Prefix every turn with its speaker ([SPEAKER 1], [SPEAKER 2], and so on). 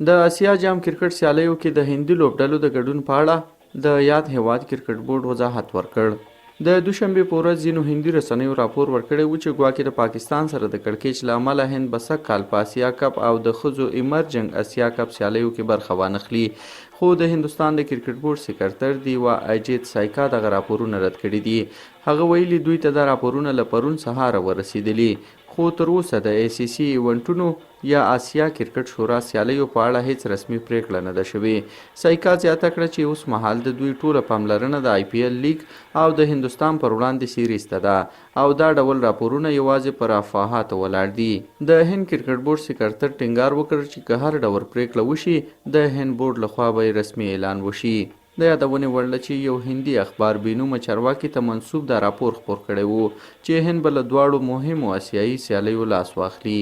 [SPEAKER 1] د اسیا جام کرکټ سیالیو کې د هندي لوبډلو د ګډون په اړه د یاد هېواد کرکټ بورډ وضاحت ورکړ. د دوشنبې په ورځ ځینو هندي رسنیو راپور ورکړی و چې ګواکې د پاکستان سره د کړکېچ له امله هند به سږ کال په اسیا کپ او د ښځو ایمرجنګ اسیا کپ سیالیو کې برخه وانخلي، خو د هندوستان د کرکټ بورډ سکرتر دیوا اجیت سایکا دغه راپورونه رد کړي دي. هغه ویلي، دوی ته دا راپورونه له پرون سهاره ورسېدلي، خو تر اوسه د ای سي سي ایونټونو یا اسیا کرکټ شورا سیالیو په اړه هېڅ رسمي پرېکړه نه ده شوې. سایکا زیاته کړه چې اوس مهال د دوی ټوله پاملرنه د آی پي ایل لیګ او د هندوستان پر وړاندې سیریز ته ده او دا ډول راپورونه یوازې پر افواهاتو ولاړ دي. د هند کرکټ بورډ سکرتر ټینګار وکړ چې که هر ډول پرېکړه وشي، د هند بورډ له خوا به یې رسمي اعلان وشي. د یادونې وړ ده چې یو هندي اخبار بې نومه چارواکي ته منسوب دا راپور خپور کړی و چې هند به له دواړو مهمو اسیايي سیالیو لاس واخلي.